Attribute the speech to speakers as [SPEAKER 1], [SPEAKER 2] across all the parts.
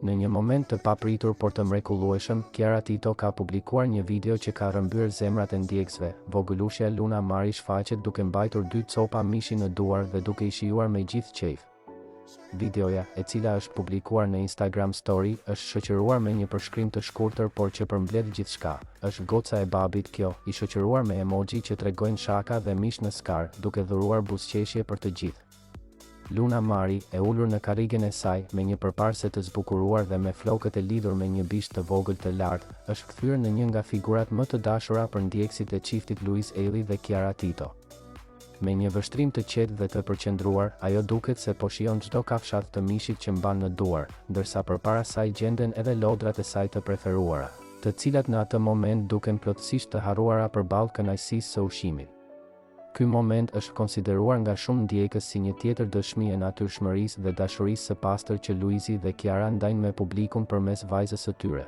[SPEAKER 1] Në një moment të papritur por të mrekullueshëm, Kiara Tito ka publikuar një video që ka rrëmbyer zemrat e ndjekësve, vogëlushja Luna Mari shfaqet duke mbajtur dy copa mishi në duar dhe duke i shijuar me gjithë qejf. Videoja, e cila është publikuar në Instagram Story, është shoqëruar me një përshkrim të shkurtër por që përmbledh gjithçka, Është goca e babit kjo, i shoqëruar me emoji që tregojnë shaka dhe mish në skarë, duke dhuruar buzëqeshje për të gjithë. Luna Mari, e ulur në karrigen e saj, me një përparëse të zbukuruar dhe me flokët e lidhur me një bisht të vogël të lartë, është kthyer në një nga figurat më të dashura për ndjekësit e çiftit Luiz Ejlli dhe Kiara Tito. Me një vështrim të qetë dhe të përqendruar, ajo duket se po shijon çdo kafshatë të mishit që mban në duar, ndërsa përpara saj gjenden edhe lodrat e saj të preferuara, të cilat në atë moment duken plotësisht të harruara përballë kënaqësisë së ushqimit. Ky moment është konsideruar nga shumë ndjekës si një tjetër dëshmi e natyrshmërisë dhe dashurisë së pastër që Luizi dhe Kiara ndajnë me publikun përmes vajzës së tyre.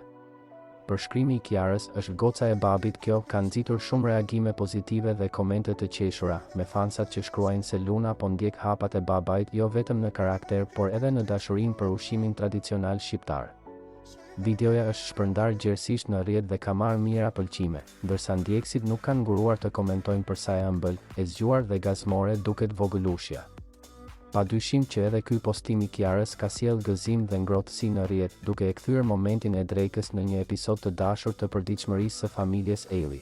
[SPEAKER 1] Përshkrimi i Kiarës është goca e babit kjo ka nxitur shumë reagime pozitive dhe komente të qeshura, me fansat që shkruajnë se Luna po ndjek hapat e babait jo vetëm në karakter por edhe në dashurinë për ushqimin tradicional shqiptar. Videoja është shpërndarë gjerësisht në rrjet dhe ka marrë mijëra pëlqime. Ndërsa ndjekësit nuk kanë nguruar të komentojnë për sa e ëmbël, e zgjuar dhe gazmore duket vogëlushja. Padyshim që edhe ky postim i Kiarës ka sjellë gëzim dhe ngrohtësi në rrjet, duke e kthyer momentin e drekës në një episod të dashur të përditshmërisë së familjes Ejlli.